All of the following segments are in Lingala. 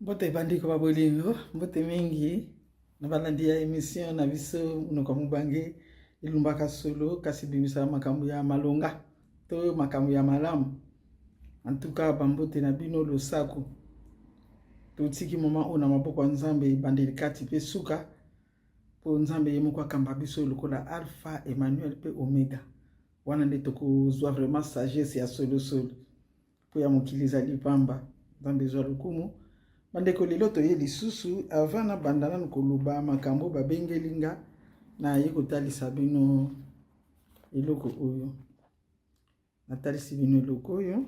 Mbote bandeko ba bolingo, mbote mingi na balandi ya emission na biso monoko ya mobange elumbaka solo kasi ebimisaka makambo ya malonga to makambo ya malamu. En tout cas bambote na bino losako. Totiki moma oyo na maboko ya Nzambe ebandeli kati mpe suka mpo Nzambe ye moko akamba biso lokola Alpha, Emmanuel mpe Omega. Wana nde tokozwa vraiment sagesse ya solosolo. mpo ya mokili ezali pamba. Nzambe ezwa lokumu. Bandeko, lelo toye lisusu. Avant nabanda nanu koloba makambo babengeli nga, naye kotalisa bino eloko oyo. Natalisi bino eloko oyo,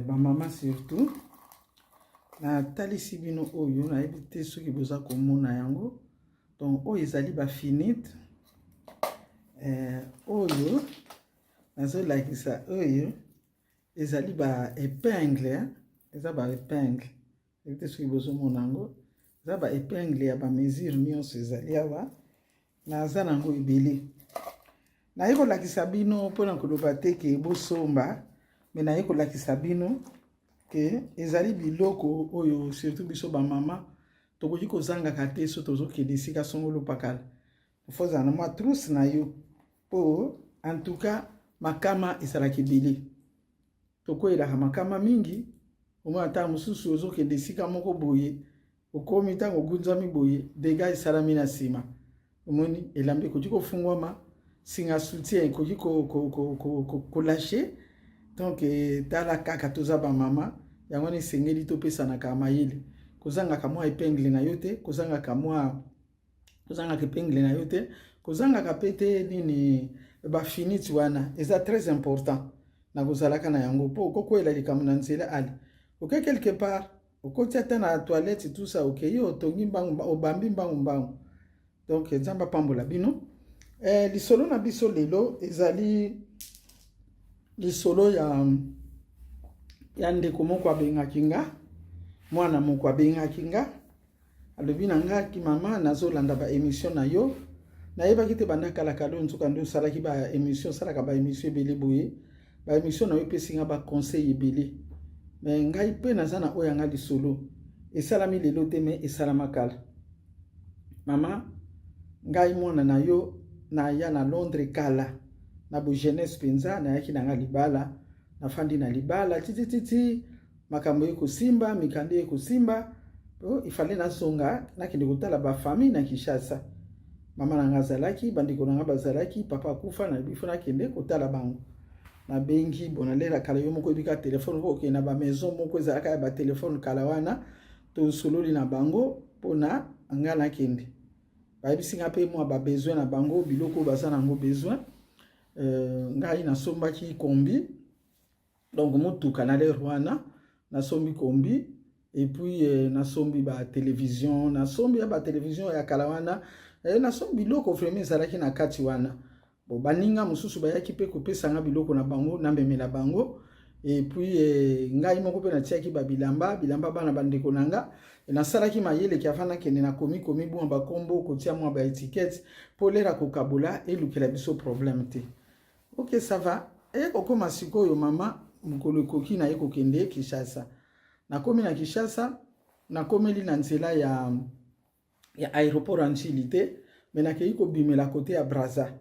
bamama surtout. Natalisi bino oyo, nayebi te soki boza komona yango. Donc oyo ezali bafinite, oyo nazolakisa oyo ezali ba épingle, eza ba épingle, ebi te soki bozomona yango, eza ba épingle ya ba mesure nyonso ezali awa. Naza nango ebele, naye kolakisa bino mpona koloba te ke bosomba, me naye kolakisa bino ke ezali biloko oyo surtout biso bamama tokoki kozangaka te. So tozokende esika songolo pakala, fozala na mwa trousse na yo, mpo en tout cas makama ezalaka ebele, tokweyelaka makama mingi. Omona ntango mosusu ozokende esika moko boye, okomi, ntango ogunzami boye, dégâts esalami na nsima. Omoni elamba ekoki kofungwama, singa soutien ekoki kolâcher. Donc tala kaka, toza bamama, yango wana esengeli topesanaka mayele. Kozangaka mwa épingle na yo te, kozangaka mwa, kozangaka épingle na yo te, kozangaka mpe te nini, bafiniti wana eza très important na kozalaka na yango, mpo okokwela likambo na nzela. Ale oke quelque part, okoti ata na toilette, tout ça, okei, otongi mbangu, obambi mbangu mbangu. Donc Nzambe apambola bino. Lisolo na biso lelo ezali lisolo ya ndeko moko abengaki nga, mwana moko abengaki nga, alobi na nga ki: "Mama, nazolanda baémission na yo, nayebaki te banda kala kala oyo nzoka nde osalaki baémission, osalaka baémission ebele boye. Baémission na yo epesi nga baconseil ebele. Me ngai mpe naza na oyo yanga lisolo, esalami lelo te, me esalama kala. Mama, ngai mwana na yo, naya na Londres kala, na bojeunesse mpenza. Nayaki na nga libala, nafandi na libala titititi, makambo ekosimba, mikanda ekosimba, ifale nazonga, nakende kotala bafamille na Kinshasa. Mama na nga azalaki, bandeko na nga bazalaki, papa akufa. Nayebi fo nakende kotala bango. Nabengi bo nalela kala, yo moko oyebika telefone mpo okende na bamaison moko ezalaka ya batelefone kala wana. Tosololi na bango mpona nga nakende, bayebisi nga mpe mwa babesoin na bango, biloko oyo baza nango besoin. Ngai nasombaki kombi, donc motuka na l'heure wana. Nasombi kombi et puis nasombi batélévision, nasombi ya batélévision ya kala wana, nasombi biloko vraiment ezalaki na kati wana. Bon, baninga mosusu bayaki mpe kopesanga biloko na bango, namemela bango. Et puis ngai moko mpe natiaki babilamba, bilamba bana bandeko na nga. Nasalaki mayeleki avant nakende, nakomi komi bwa bakombo, kotia mwa baétiquette mpo lera kokabola elukela biso problème te. Ok, ça va. Eye kokóma sikoyo, mama, mokolo ekoki, naye kokende Kinshasa. Nakomi na Kinshasa, nakomeli na nzela ya aéroport ya Ndjili te, me nakei kobimela côté ya Braza.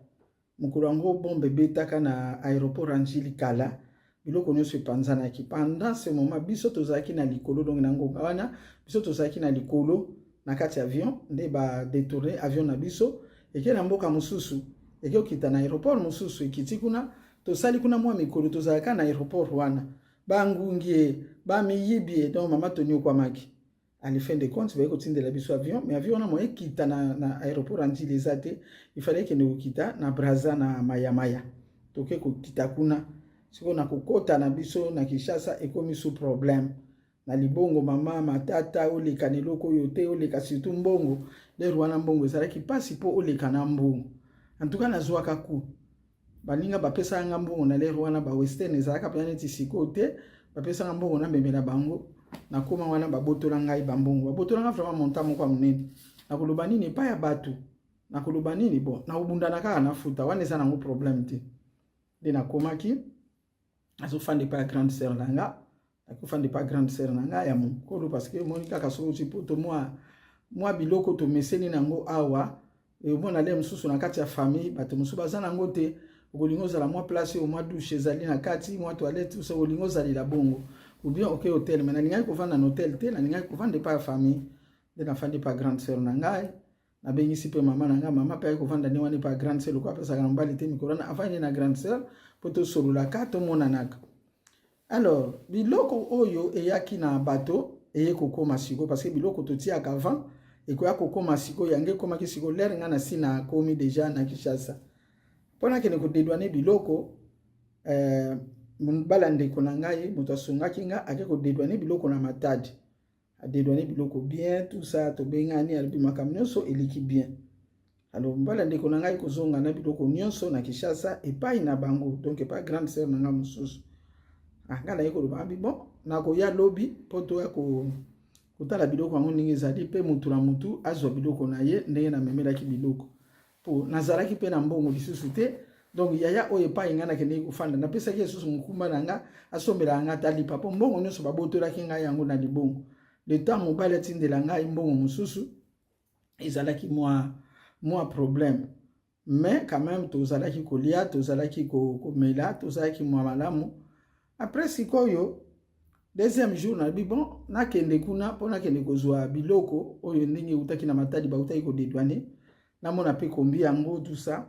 Mokolo yango bombe ebetaka na aéroport ya Ndjili kala, biloko nyonso epanzanaki. Pendant ce moment biso tozalaki na likolo, donc na ngonga wana biso tozalaki na likolo na kati ya avion, nde badétourner avion na biso, eke na mboka mosusu, eke okita na aéroport mosusu. Ekiti kuna, tosali kuna mwa mikolo, tozalaka na aéroport wana, bangungi ye, bamiyibi ye. Donc mama, toniokwamaki. À la fin de compte baye kotindela biso avion, mais avion wana mo ekita na aéroport ya Ndjili eza te, ifale ekende kokita na Braza, na Mayamaya. Toke kokita kuna. Sikoyo na kokota na biso na Kinshasa ekomi sous problème na libongo. Mama, matata, oleka na eloko oyo te, oleka surtout mbongo. L'heure wana mbongo ezalaki mpasi mpo oleka na mbongo. En tout cas nazwaka ku baninga bapesaka nga mbongo na l'heure wana, bawestern ezalaka mpenza neti sikoyo te. Bapesaka mbongo, namemela bango. Nakóma wana, babotola ngai bambongo, babotola nga vraiment montant moko ya monene. Nakoloba nini epai ya bato? Nakoloba nini? Bon, nakobundana kaka na futa wana, eza nango problème te. Nde nakomaki, azofanda epai ya grande sœur na nga. Nakofanda epa grande sœur na ngai ya mokolo, parce que omoni kaka soki oti poto, mwa biloko tomeseni nango awa, omona le mosusu na kati ya famille, bato mosusu baza nango te. Okolinga ozala mwa place oyo mwa douche ezali na kati, mwa toilette, so olingi ozalela bongo, ou bien oke hotel. Mais nalingaki kovanda na hotel te, nalingaki kovanda epa ya famille. Nde nafandi epa grande sœur na ngai. Nabengisi mpe mama na ngai. Mama mpe ayaki kovanda nde wana epa grande sœur, lokola apesaka na mobali te. Mikolo wana afandi na grande sœur mpo tosololaka, tomonanaka. Alors biloko oyo eyaki na bato eye kokóma sikoyo, parce que biloko totiaka avant ekoya kokóma sikoyo. Yango ekomaki sikoyo l'heure ngai nasi nakomi déjà na Kinshasa mpo nakende kodédouaner biloko. Mobala ndeko na ngai, moto asungaki nga, ake kodédouaner biloko na Matadi. Adédouaner biloko bien, tout ça. Tobengani, alobi makambo nyonso eleki bien. Alors mobala ndeko na ngai kozonga na biloko nyonso na Kinshasa epai na bango, donc epai grande sœur na ngai mosusu. Ah, ngai naye koloba abi bon, nakoya lobi mpo toya kotala biloko yango ndenge ezali, mpe mutu na mutu azwa biloko na ye ndenge namemelaki biloko, mpo nazalaki mpe na mbongo lisusu te. Donc yaya oyo epai ngai nakendeki kofanda, napesaki lisusu mokumba na nga asombelaka nga ata lipa, mpo mbongo nyonso babotolaki ngai yango na libongo. Le temps mobali atindela ngai mbongo mosusu ezalaki mwa problème. Mais quand même tozalaki kolia, tozalaki komela, tozalaki mwa malamu. Après sikoyo, deuxième jour, nalobi bon, nakende kuna mpo nakende kozwa biloko oyo ndenge eutaki na Matadi, bautaki kodédouaner, namona mpe kombi yango, tout ça.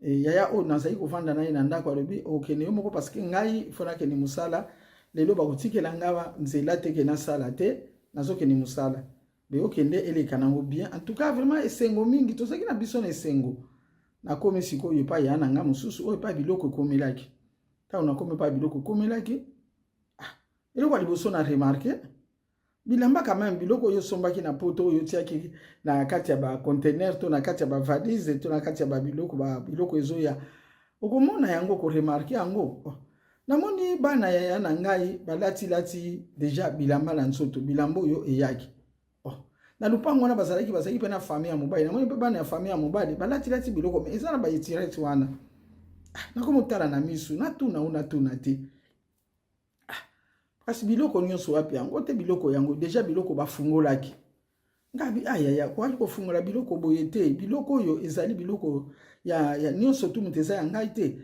Yaya oyo nazali kovanda na ye na ndako alobi okende yo moko, parce que ngai faut nakende mosala lelo, bakotikela nga nzela te ke nasala te, nazokende mosala. Be okende, eleka nango bien. En tout cas vraiment esengo mingi, tozalaki na biso na esengo. Nakomi sikoyo epai ya na nga mosusu oyo epai biloko ekomelaki. Ntango nakomi epai biloko ekomelaki, ah, eloko ya liboso na remarquer, bilamba. Quand même biloko oyo osombaki na poto, oyo otiaki na kati ya baconteneur to na kati ya bavalise to na kati ya babiloko, biloko ezoya, okomona yango, koremarquer yango. Oh. Namoni bana yaya na ngai balatilati déjà bilamba na nzoto, bilamba oyo eyaki. Oh. Na lupango wana bazalaki mpe na famille ya mobali. Namoni mpe bana ya famille ya mobali balatilati biloko, mais eza na baétiquette wana. Ah, nakomotala na misu, natuna o natuna te. Kasi biloko nyonso wapi yango te? Biloko yango déjà biloko bafungolaki. Ngabi ayaya, koki kofungola biloko boye te. Biloko oyo ezali biloko ya nyonso tu, moto eza ya ngai te.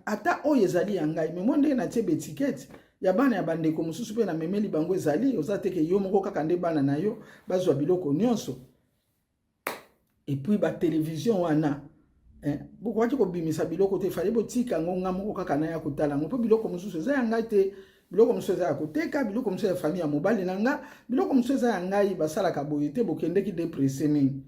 Ata oyo ezali ya ngai, mais mwa ndenge natie baétiquette ya bana ya bandeko mosusu mpe namemeli bango ezali. Oza teke yo moko kaka nde bana na yo bazwa biloko nyonso. Et puis batélévision wana, bokoki kobimisa biloko te, fallait botika yango nga moko kaka naya kotala yango, mpo biloko mosusu eza ya ngai te. Biloko mosusu eza ya koteka, biloko mosusu ya famille ya mobali na nga, biloko mosusu eza ya ngai. Basalaka boye te, bokendeki dépresse mingi.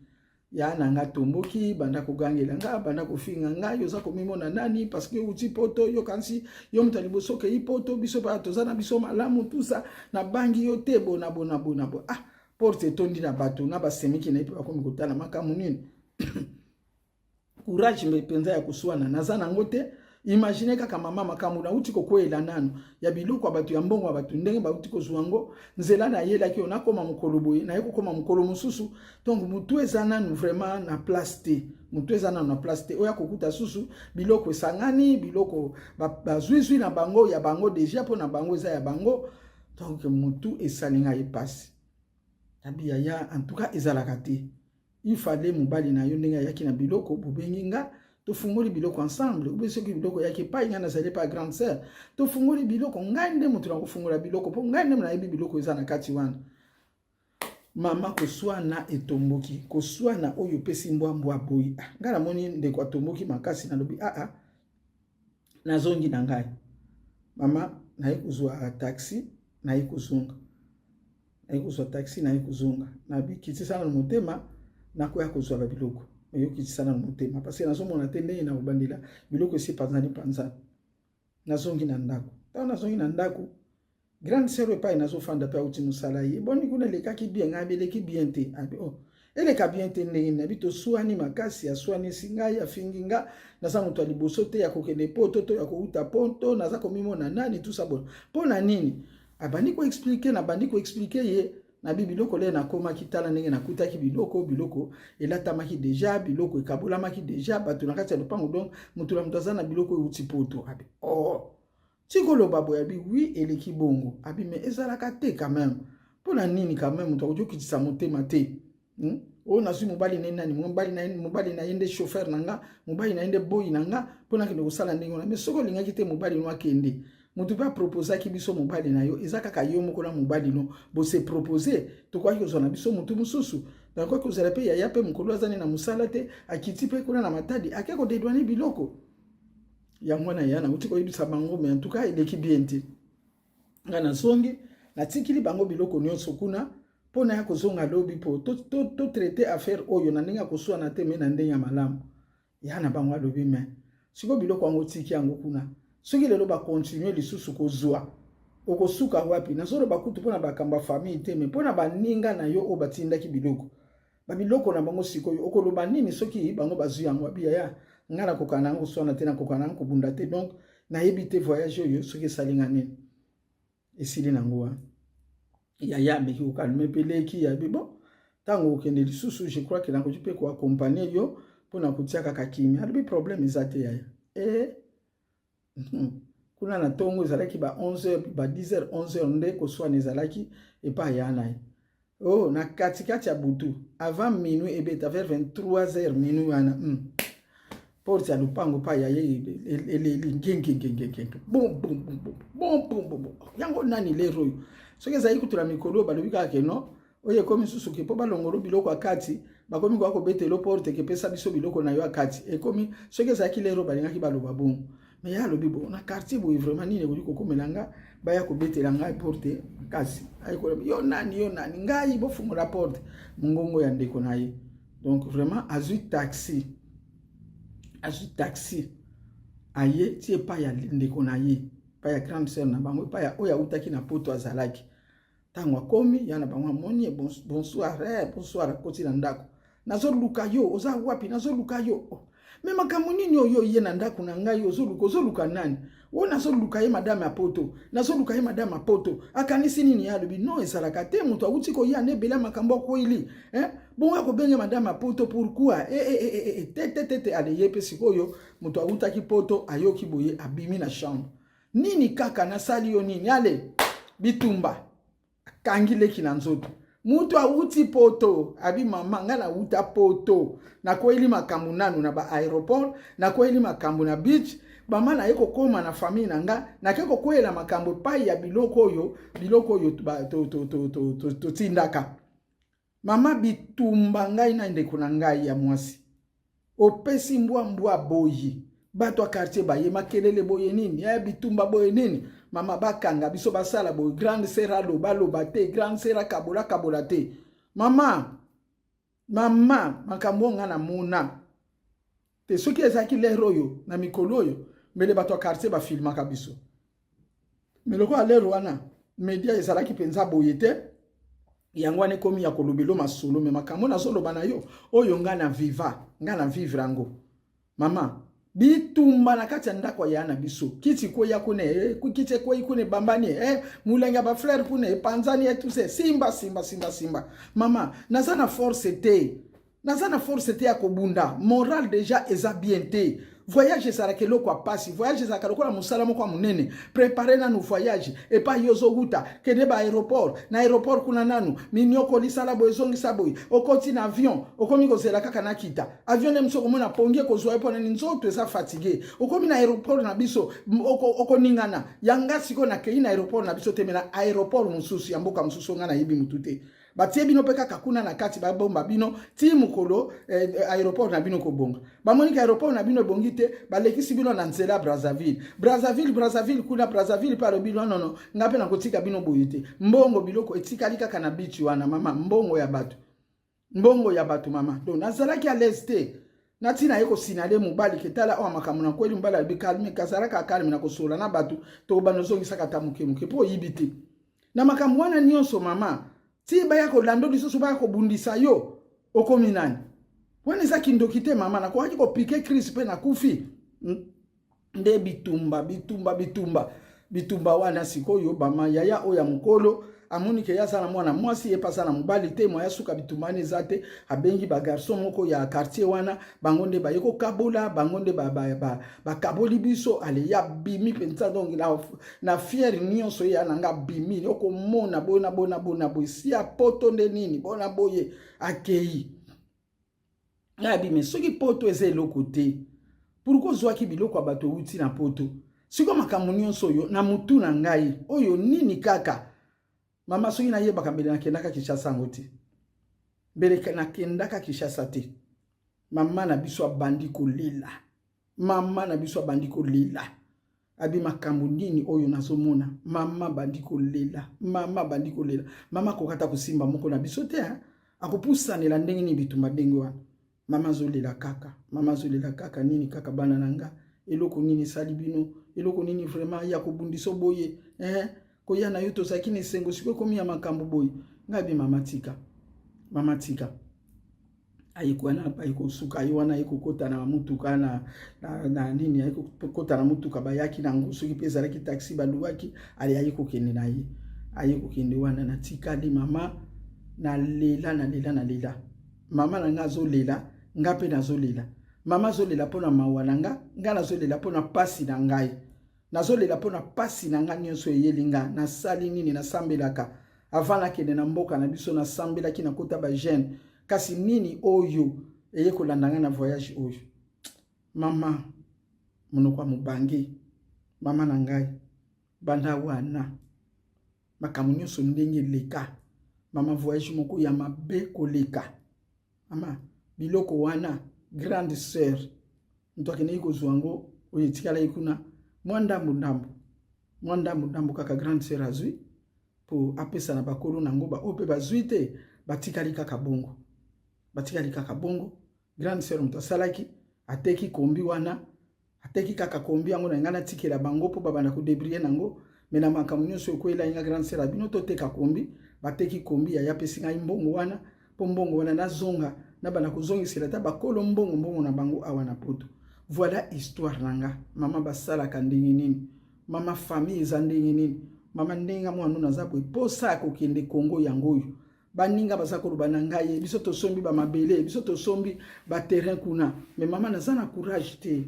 Ya na nga tomboki, banda kogangela nga, banda kofinga ngai: oza komimona nani? Parce que uti poto, yokanisi yo moto ya liboso okei poto, biso mpe toza na biso malamu tusa, nabangi yo te, bona bona bona bo. Ah, porte etondi na bato na basemiki na ye mpe bakomi kotala makambo nini. Courage mpenza ya koswana naza nango te. Imagine kaka mama, makambo nauti kokweyela nano ya biloko ya bato, ya mbongo ya bato, ndenge bauti kozwa yango. Nzela nayelaki oyo nakóma mokolo boye, naye kokóma mokolo mosusu. Donc motu eza nanu vraiment na place te, motu eza nanu na place te. Oyo akokuta susu biloko esangani, biloko bazwizwi na bango ya bango déjà, mpo na bango eza ya bango. Donc motu esali ngai mpasi. Nabi yaya, en tout cas ezalaka te. Il fallait mobali na yo ndenge ayaki na biloko, bobengi nga, tofungoli biloko ensemble. Ube soki biloko eyaki epai ngai nazali, epai grande sœur, tofungoli biloko. Ngai nde moto na kofungola biloko, mpo ngai nde nayebi biloko eza na kati wana. Mama, koswana etomboki, koswana oyo opesi mbwambwa boye. Ah, ngai namoni ndeko atomboki makasi, nalobi aa, ah, nazongi na ngai. Mama, naye kozwa taxi, naye kozonga, naye kozwa taxi, naye kozonga. Nabikitisana na motema, nakoya kozwa babiloko. Nayokitisana na motema parce que nazomona te ndenge na kobandela biloko esi epanzani panzani. Nazongi na ndako. Ntango nazongi na ndako, grande sœur epai nazofanda mpe auti mosala. Ye boni kuna, elekaki bien? Ngai beleki bien te. Abi oh, eleka bien te ndenge nini? Nabi toswani makasi, aswanisi ngai, afingi nga, naza moto ya liboso te ya kokende poto to ya kouta poto, naza komimona nani, tusa bono mpo na nini. Abandi koexpliquer, nabandi koexpliquer ye. Nabi biloko le nakomaki, tala ndenge nakutaki biloko. Biloko elatamaki déjà, biloko ekabolamaki déjà bato na kati ya lopango. Donc moto na moto aza na biloko euti poto. Abi oh. Tikoloba boye, abi oui, eleki bongo. Abi mais ezalaka te quand même. Mpo na nini quand même moto akoki okitisa motema te? Oyo nazwi mobali na ye nani? Mobali na ye nde chauffeur na nga, mobali na ye nde boyi na nga mpo nakende kosala ndenge wana. Mais soki olingaki te mobali no akende, moto mpe aproposaki biso mobali na yo, eza kaka yo moko na mobali no bose propose. Tokoki kozwa na biso motu mosusu, nakoki kozala mpe yaya mpe mokolo aza ne na mosala te, akiti mpe kuna na Matadi, ake kodédouaner biloko yango wana. Ya nauti koyebisa bango, mais en tout cas eleki bien te. Nga nazongi, natikili bango biloko nyonso kuna mpo na ya kozonga lobi mpo totraiter to affaire oyo na ndenge ya koswana te, mais na ndenge ya malamu. Ya na bango alobi: "Mais sikoyo biloko yango otiki yango kuna, soki lelo bacontinuer lisusu kozwa, okosuka wapi?" Nazoloba kutu mpona bakambo ya famille te, mais mpona baninga na yo oyo batindaki biloko, babiloko na bango, sikoyo okoloba nini soki bango bazwi yango? Abi: "Yaya, ngai nakoka na yango koswana te, nakoka na yango kobunda te." Donc nayebi te voyage oyo soki esalinga nini. Esili nango wana. Yaya ameki kocalmer mpe leki. Yabi: "Bon, ntango okende lisusu, je crois que nakoki mpe koaccompagner yo mpona kotia kaka kimia." Alobi: "Problème eza te, yaya." E kuna na ntongo ezalaki ba 11 heures, ba 10 heures, 11 heures nde koswana ezalaki epai ya na ye. Oh, na katikati ya butu, avant minuit ebeta, vers 23 heures, minuit wana, porte ya lopango pa ya ye eleli ngengengengenge, bom bom bom bom bom bom bom. Yango nani lero oyo? Soki ezali kutu na mikolo oyo, balobi kaka ke non, oyo ekomi susu ke mpo balongolo biloko ya kati, bakomi koya kobetela porte ke pesa biso biloko na yo ya kati. Ekomi soki ezalaki lero, balingaki baloba bongo. Mais ye alobi: "Bo na quartier boye, vraiment nini ekoki kokomela nga, baya kobetela ngai porte makasi?" Ayekoloba: "Yo nani? Yo nani? Ngai, bofungola porte." Mongongo ya ndeko na ye. Donc vraiment azwi taxi, azwi taxi, aye ti epai ya ndeko na ye, epai ya grande sœur na bango, epai ya oyo awutaki na Poto azalaki. Ntango akomi, ya na bango amoni ye: "Bonsoir." "Bonsoir." Akoti na ndako: "Nazoluka yo, oza wapi? Nazoluka yo." "Oh. Mais makambo nini oyo ye na ndako na ngai ozoluka? Ozoluka nani?" "Oyo nazoluka ye madame ya Poto, nazoluka ye madame ya Poto." Akanisi nini? Ye alobi: "Non, ezalaka te, moto awuti koya na ebele ya makambo akweli, eh? Bongo akobenge madame ya Poto pourquoi?" Eh, eh, eh, eh, te te te te. Ale, ye mpe sikoyo moto awutaki Poto ayoki boye, abimi na chambre: "Nini kaka? Nasali yo nini?" Ale, bitumba, akangi leki na nzoto. Mutu awuti Poto abi: "Mama, ngai nawuta Poto, nakweyeli makambo nanu na baaéroport, nakweyeli makambo na beach. Mama, naye kokóma na famille na nga, nake kokweyela makambo epai ya biloko oyo, biloko oyo totindaka. Mama, bitumba ngai na ndeko na ngai ya mwasi. Opesi mbwa, mbwa boyi. Bato ya quartier baye, makelele boye nini ya bitumba boye nini? Mama, bakanga biso, basala boye. Grande sœur aloba, aloba te. Grande sœur akabola, kabola te. Mama, mama, makambo oyo nga namona te. Soki ezalaki lere oyo na mikolo oyo, mbele bato ya quartier bafilmaka biso. Mais lokola lere wana media ezalaki mpenza boye te, yango wana ekomi ya kolobelo masolo. Mais makambo nazoloba na yo oyo, nga na viva, nga na vivre yango. Mama, bitumba na kati ya ndako ya na biso, kiti kweya kuna, kiti ekwei kuna, ebambani, molangi ya bafleur kuna epanzani, etuse simba simba simba simba. Mama, naza na force te, naza na force te ya kobunda. Moral déjà eza bien te. Voyage ezalaka eloko ya pasi. Voyage ezalaka lokola mosala moko ya monene. Prépare nanu voyage epai yo ozowuta, kende baaéroport, na aéroport kuna nanu minioko, lisala boye, ezongisa boye. Okoti na avion, okomi kozela kaka nakita avion nde mosu okomona pongi ekozwa ye mpo nani, nzoto eza fatigue. Okomi na aéroport na biso, okoningana. Yanga sikoyo nakei na aéroport na biso te, mais na aéroport mosusu ya mboka mosusu, nga nayebi motu te. Batie bino mpe kaka kuna na kati, babomba bino ti mokolo aéroport na bino kobonga. Bamoniki aéroport na bino ebongi te, balekisi bino na nzela ya Brazzaville. Brazzaville, Brazzaville, kuna Brazzaville mpe alobi: "Nonono, nga mpe nakotika bino boye te." Mbongo, biloko etikali kaka na beach wana. Mama, mbongo ya bato, mbongo ya bato, mama. Donc nazalaki à l'aise te. Natina ye kosignaler mobali ke tala oyo makambo na kweli. Mobali alobi: "Calme, kazalaka calme, na kosola na bato, tokobanda ozongisaka ata moke moke mpo oyibi te." Na makambo wana nyonso, mama, ti baya kolanda lisusu, baya kobundisa yo, okomi nani? Wana eza kindoki te, mama. Nakokaki kopiquer crise mpe nakufi. Nde bitumba, bitumba, bitumba. Bitumba wana sikoyo, bama yaya oyo ya mokolo amoni ke ye aza na mwana mwasi, ye mpe aza na mobali te, moya suka bitumba wana eza te. Abengi bagarçon moko ya quartier wana, bango nde baye kokabola, bango nde bakaboli ba, ba, ba biso. Ale ye abimi mpenza, donc na fiere nyonso ye ya na nga abimi, okomona boye na boye na boye na boye, si ya poto nde nini bona boye akei. Ngai abimi, soki poto eza eloko te, pourquoi ozwaki biloko ya bato euti na poto? Sikoyo makambo nyonso oyo na mutu na ngai oyo nini kaka mama, soki nayebaka mbele nakendaka Kinshasa yango te, mbele nakendaka Kinshasa te. Mama na biso abandi kolela, mama na biso abandi kolela, abi makambo nini oyo nazomona. Mama abandi kolela, mama abandi kolela. Mama akoka ata kosimba moko na biso te, akopusanela ndenge nini bitumba ndenge wana? Mama azolela kaka, mama azolela kaka, nini kaka bana na nga, eloko nini esali bino, eloko nini vraiment ya kobundisa boye, eh? Koya na yo tozalaki na esengo, sikoyo ekomi ya makambo boye. Ngai bi mama tika, mama tika. Aye wana aye kosuka, ye wana aye kokota na motuka na nini, aye kokota na motuka bayaki nango, soki mpe ezalaki taxi baluwaki, ale aye kokende na ye, aye kokende wana. Natikali mama, nalela, nalela, nalela. Mama na nga azolela, nga mpe nazolela. Mama azolela mpo na mawa na nga, nga nazolela mpo na pasi na ngai, nazolela mpo na pasi na nga nyonso eyeli nga. Nasali nini? Nasambelaka avant nakende na mboka na biso, nasambelaki, nakota bajeûne, kasi nini oyo eye kolanda nga na voyage oyo? Mama, monoko ya mobange, mama na ngai, banda wana makambo nyonso ndenge eleka, mama, voyage moko ya mabe koleka. Mama, biloko wana grande sœur moto akendeki kozwa yango, oyo etikalaki kuna mwa ndambu ndambu, mwa ndambu ndambu kaka grande sœur azwi mpo apesa na bakolo nango. Baoyo mpe bazwi te, batikali kaka bongo, batikali kaka bongo. Grande sœur moto asalaki, ateki kombi wana, ateki kaka kombi yango na ngai, natikela bango mpo babanda kodébrouiller nango. Me na makambo nyonso ekwelai nga, grande sœur abino toteka kombi, bateki kombi. Yaya apesi ngai mbongo wana mpo mbongo wana nazonga nabanda kozongisela ata bakolo mbongo, mbongo na bango awa na poto. Voilà histoire na nga mama. Basalaka ndenge nini mama? Famille eza ndenge nini mama? Ndenge mwana naza boye, posa ya kokende Kongo yango oyo. Baninga baza koloba na ngai, biso tosombi bamabele, biso tosombi baterrain kuna. Me mama, naza na courage te,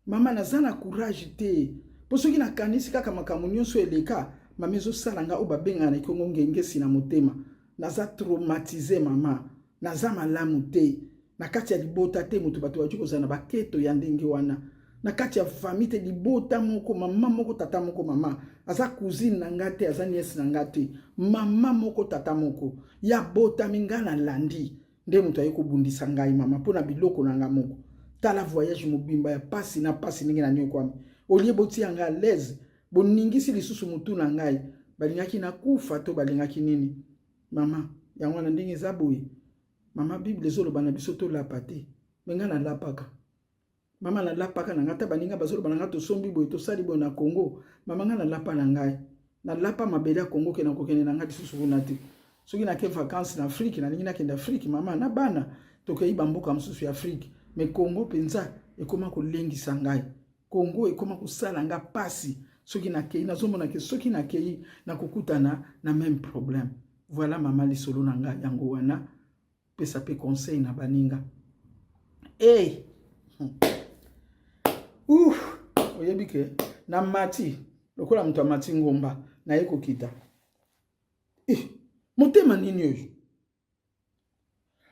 mama, naza na courage te, mpo soki nakanisi kaka makambo nyonso eleka, mama, ezosala nga oyo babengaka na Kongo ngengesi na motema. Naza traumatisé mama, naza malamu te. Na kati ya libota te, moto bato bakoki kozala na baketo ya ndenge wana na kati ya famille te. Libota moko, mama moko, tata moko. Mama aza cousine na nga te, aza nièce na nga te, mama moko, tata moko ya botami nga nalandi nde moto aye kobundisa ngai mama mpo na biloko na nga moko. Tala voyage mobimba ya pasi na pasi ndenge na niokwami. Olie botia nga à l'aise, boningisi lisusu motu na ngai. Balingaki nakufa to balingaki nini mama? Yango wana ndenge eza boye mama. Bible ezoloba na biso tolapa te, me ngai nalapaka mama, nalapaka na ngai. Ata baninga bazoloba na ngai tosombi boye, tosali boye na Congo, mama, ngai nalapa na ngai, nalapa mabele ya Congo ke nakokende na ngai lisusu kuna te. Soki nake vacances na Afrique, nalingi nakende Afrique mama na bana, tokei bamboka mosusu ya Afrique, me Congo mpenza ekóma kolengisa ngai, Congo ekóma kosala nga pasi. Soki nakei, nazomona ke soki nakei nakokutana na même problème. Voilà mama, lisolo na ngai yango wana. Pesa mpe conseil na baninga. Hey! Oyebi ke na mati lokola moto amati ngomba, naye kokita. Eh, motema nini oyo?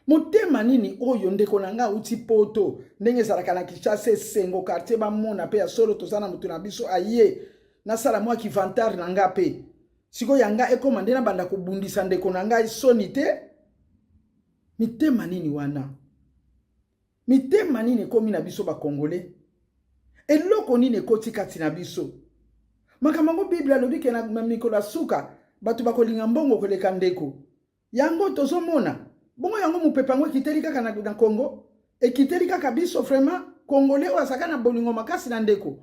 Motema nini oyo? Ndeko na ngai auti poto, ndenge ezalaka na Kinshasa, esengo, quartier bamona mpe ya solo toza na moto na biso aye, nasala mwa kivantare na nga mpe. Sikoyo ya nga ekóma nde nabanda kobundisa ndeko na ngai, soni te? Mitema nini wana? Mitema nini ekómi na biso bakongole? Eloko nini ekoti kati na biso? Makambo yango Bible alobi ke na mikolo ya suka bato bakolinga mbongo koleka ndeko. Yango tozomona bongo, yango mopepe yango ekiteli kaka na Congo, ekiteli kaka biso. Vraiment, Congolais oyo azalaka na bolingo makasi na ndeko,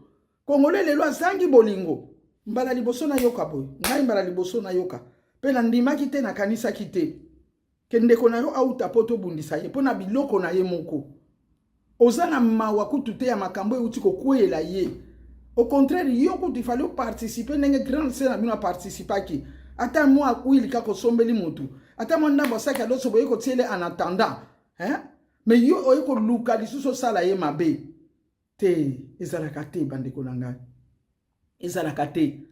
Congolais lelo azangi bolingo. Mbala liboso nayoka boye, ngai mbala liboso nayoka mpe nandimaki te, nakanisaki te ke ndeko na yo auta mpo tobundisa ye mpo na biloko na ye moko. Oza na mawa kutu te ya makambo euti kokweyela ye. Au contraire, yo kutu ifale oparticipe ndenge grande sœur na bino aparticipaki, ata mwa huile kaka osombeli motu, ata mwa ndambo asaki ya loso boye kotiele en attendant, hein? Mais yo oye koluka lisusu osala ye mabe te. Ezalaka te, bandeko na ngai, ezalaka te.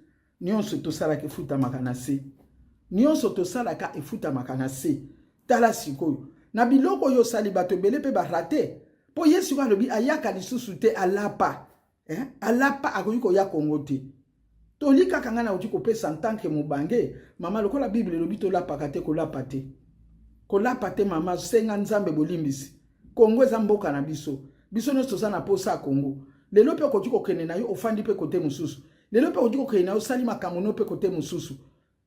Nyonso tosalaka efutamaka na se, nyonso tosalaka efutamaka na se. Tala sikoyo na biloko oyo osali, bato ebele mpe barate, mpo ye sikoyo alobi ayaka lisusu te, alapa, eh? Alapa, akoki koya Kongo te. Toli kaka ngai nakoki kopesa en tant que mobange mama, lokola Bible elobi tolapaka te, kolapa te, kolapa te. Mama, senga Nzambe bolimbisi. Kongo eza mboka na biso, biso nyonso toza na posa ya Kongo. Lelo mpe okoki kokende na yo, ofandi mpe kote mosusu. Lelo mpe okoki kokende na yo, osali makambo no mpe kote mosusu,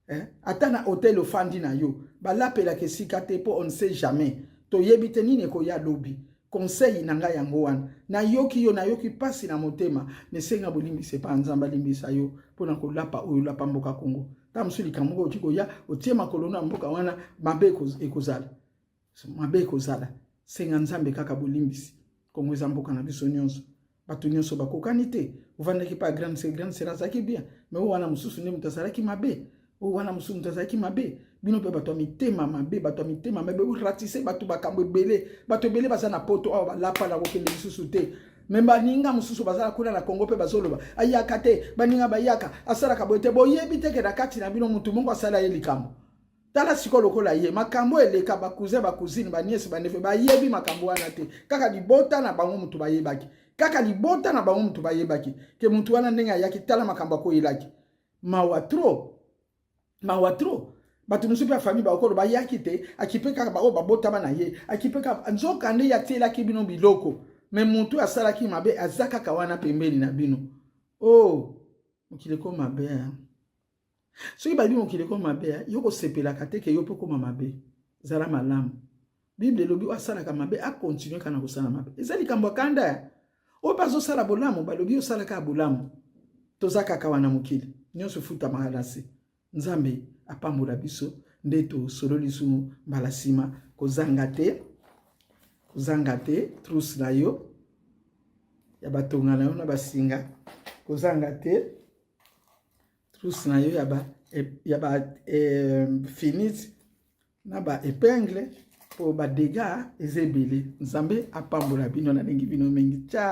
eh? Ata na hotel ofandi na yo, balapelaka esika te, mpo on ne sait jamais, toyebi te nini ekoya lobi. Conseil na ngai yango wana. Nayoki yo, nayoki mpasi na motema. Mesenga bolimbisa epa Nzambe, alimbisa yo mpona kolapa oyo olapa mboka Kongo. Ta mosusu likambo moko okoki koya, otie makolo na mboka wana, mabe ekozala, mabe ekozala. Senga Nzambe kaka bolimbisi. Kongo eza mboka na biso nyonso, bato nyonso bakokani te. Ovandaki mpa grande sœur, grande sœur azalaki bien, mais oyo wana mosusu nde moto azalaki mabe, oyo wana mosusu moto azalaki mabe. Bino mpe bato ya mitema mabe, bato ya mitema mabe, oratise bato bakambo ebele. Bato ebele baza na Poto awa, balapa na kokende lisusu te, mais baninga mosusu bazala kuna na Kongo mpe bazoloba ayaka te, baninga bayaka, asalaka boye te. Boyebi te ke na kati na bino motu moko asala ye likambo. Tala sikoyo lokola ye, makambo eleka, bacousin, bacousine, banièce, baneveux bayebi makambo wana te. Kaka libota na bango motu bayebaki, kaka libota na bango motu bayebaki ke motu wana ndenge ayaki, tala makambo akoyelaki. Mawa trop, mawa trop. Bato mosusu mpe ya famille bakokolo bayaki te, akipe kaka baoyo babotama na ye, akipe kaka. Nzoka nde ye atielaki bino biloko, mais motu asalaki mabe aza kaka wana pembeni na bino. O oh, mokili ekoma mabe. Soki bayebi mokili ekoma mabe, yo kosepelaka te ke yo mpe okoma mabe. Zala malamu. Bible elobi oyo asalaka mabe akontinue kaka na kosala mabe. Eza likambo ya kanda. Oyo mpe azosala bolamu, balobi osalaka ya bolamu. Toza kaka wana, mokili nyonso efutamaka na se. Nzambe apambola biso nde tosololi sumu mbala nsima. Kozanga te, kozanga te trousse na yo ya batonga na yo na basinga, kozanga te trousse na yo ya ba finite na ba épingle, mpo badégâts eza ebele. Nzambe apambola bino, nalingi bino mingi. Ciao.